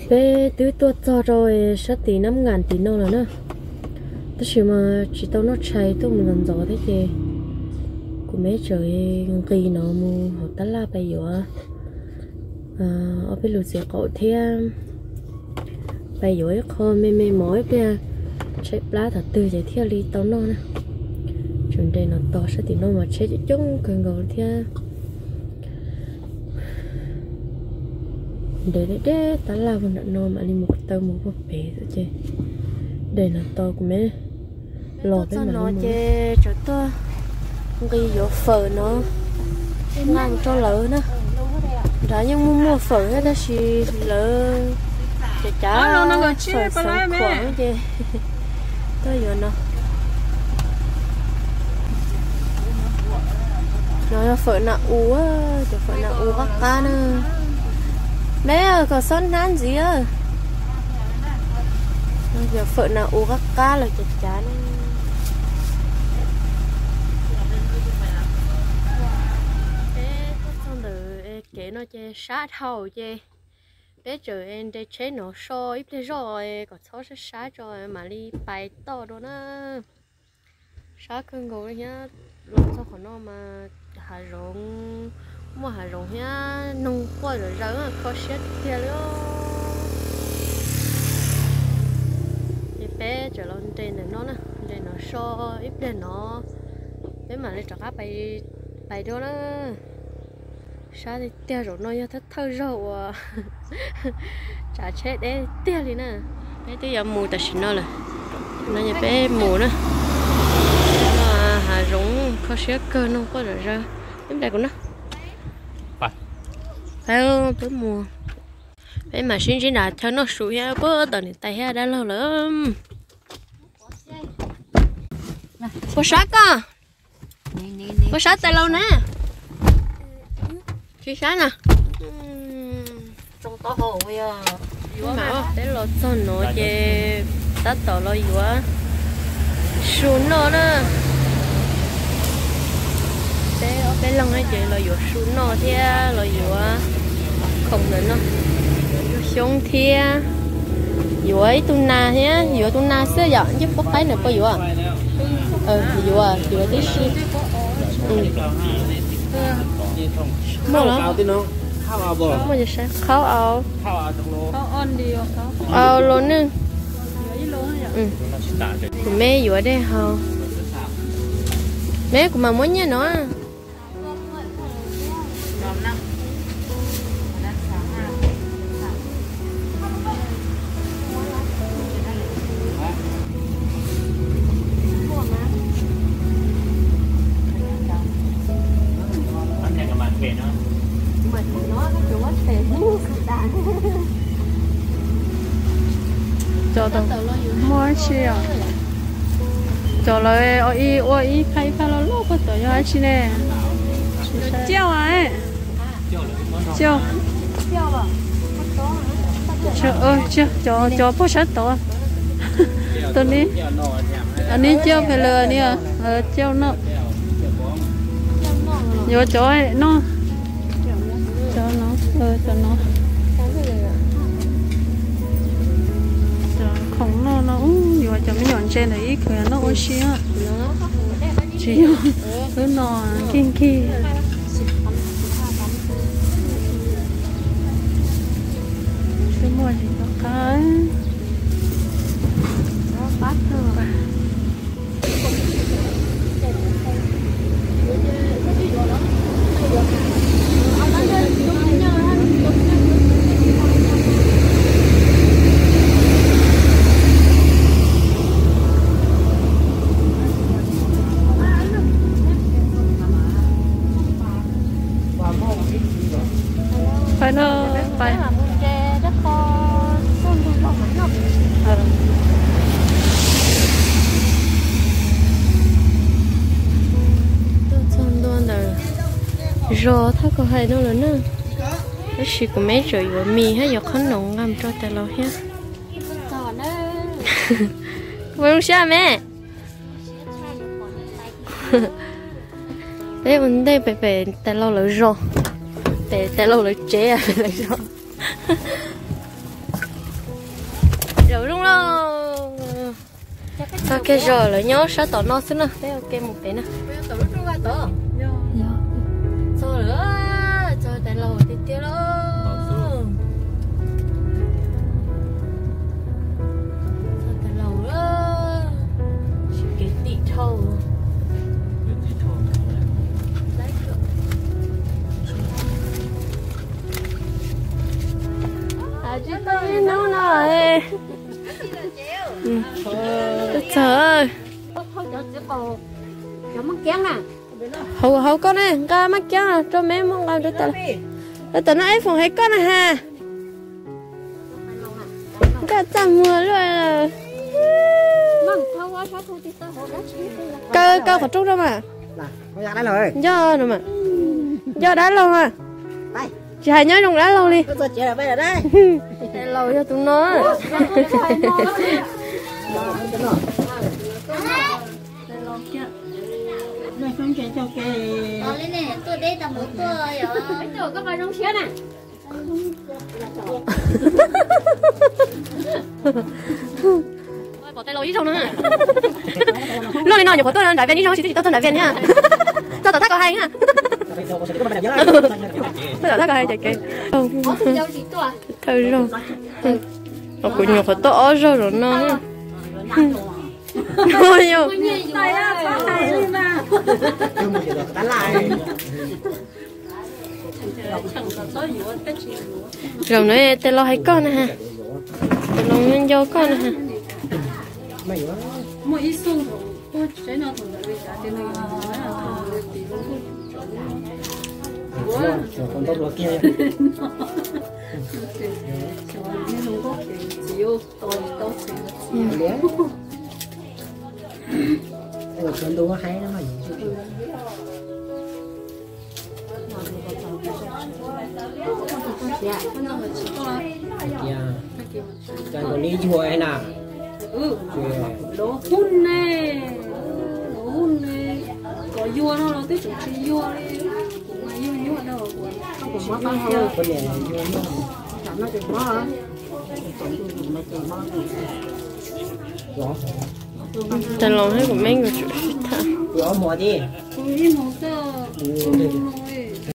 Peb twb tuaj txog rau sab tim Nab Nkas tim no lawm na, tab sis mas tsis tau noj tshais, tuaj mus ntxov ntxov thiab ces kuv me tseem nqis no mus hauv tab laj pais yuav ob peb lus txiv qaum thiab pais yuav ib qho me me mov ib pliag tshaib plab thaum twg ces thiaj li tau noj na. Tseem nres no tos sab tim no mas tsheb coob coob kawg nkaus thiab. Nres deb deb tab laj puag nram no mam li mus taw mus puag pem xwb ces nres no tos kuv me los peb mam li mus. Ces tsam tuaj nqis yuav fawm no, nqa mus rau lawv na. Nrad yeej muaj muaj fawm thiab tab sis lawv cav cav fawm xeev khuam ces tuaj yuav no. No yog fawm nas u, cov fawm nas u qab qab na. Neb kom xob hnab ntxiv. Cov fawm nas u qab qab los cav cav na. Peb tuaj txog ntawm kev no ces sab dhau ces peb tseem nres tsheb no so ib pliag zoj kom txhob sab sab tso mam li pais toj dua na. Sab kawg nkaus li thiab, los txog qhov no mas hav zoov, muaj hav zoov thiab noog quaj zom zaws, kho siab tiag tiag li. Ces peb tseem los nres ntawm no na, nres no so ib pliag no peb mam li rov qab pais dua na. Sab tiag tiag, zaum no yog thawj thawj zaug uas tsav tsheb deb tiag li na. Peb twb yuav mus tam sim no lawm, no yog peb mus na. Hav zoov kho siab kawg, noog quaj zom zaws. Peb mus, peb mam sib ntsib nram chaw noj su thiab puag tom niam tais thiab dab laug lawm. Puas sab koj? Puas sab tais laus na? Tsis sab na. Peb los txog no ces tab tom los yuav su noj na. Peb ob peb leeg ces los yuav su noj thiab los yuav khoom ntawm no, yuav xyoob thiab yuav ib tug nas thiab, yuav tus nas xwb yom, ncej puab qaib ntawm puas yuav? Yuav, yuav tib si. Muaj los? Muaj ces saib, qhaub au, au los nwj. Kuv me yuav dej haus. Me, kuv mam muab nyiaj no. Muaj tsi os? Cov lawv ua ib phaj ib phaj loj loj puag tom yog dab tsi ne? Ciauj, ciauj, cov puag sab tod. Tus ni, ni ciauj pem lawm ni, ciauj noj. Yuav cov noj, cov no, cov no. Cov khoom noj no, yuav cov me nyuam ntse ntawd ib khwv noj ua si. Tsis yog, lub no nkig nkig. Twb muaj tsis tau qab. Pais no, pais. Tuaj txog ntua ntawm zos thaj ko hais no lawm na. Tab sis kuv me tseem yuav mis thiab yuav qhob noom nqa mus rau tais laus thiab. Ua zoo siab me. Peb ua ntej pem pem tais laus lawv zos, pem tais laus lawv tsev lawv zos. Zaum zoo lauj. Txog kiag zos lawv nyob sab tom no xwb na, peb ua ke mus pem na. Txog lawm, txog tais laus tiag tiag lauj. Txog tais laus lawm, kev tim dhau. Hnub no txog. Hauv, hauv koj ne, nqa maj kiab rau me muab nqa rau tas. Rau tas no ib foom hais koj na has. Koj txaj muag luaj. Kaw, kaw qhov rooj rau mas. Nco no mas. Nco dab laug mas. Tsis hais nyob zoo dab laug li. Laus yog tus no. Pom tais laus ib zaug no. Luaj li no nyuam qhuav tuaj nram Vias ib zaug, tsis tuaj txog nram Vias na. Txog tom thaj kos hais na. Txog tom thaj kos hais ces kev thawj zaug. Kuv nyuam qhuav tuaj ob zaug zaum no. Zaum no tais laus hais koj na has. Tais laus nco koj na has. Tias, cas nkaus li yuag na. Lov hub ne, lov hub ne, kom yuag no los twb tseem tsis yuag li. Kuv mas yuag nyuaj dhau, kuv tsis yuag. Tais laus thiab kuv me nkawd tsum sib tham. Kuv ib hmos xwb.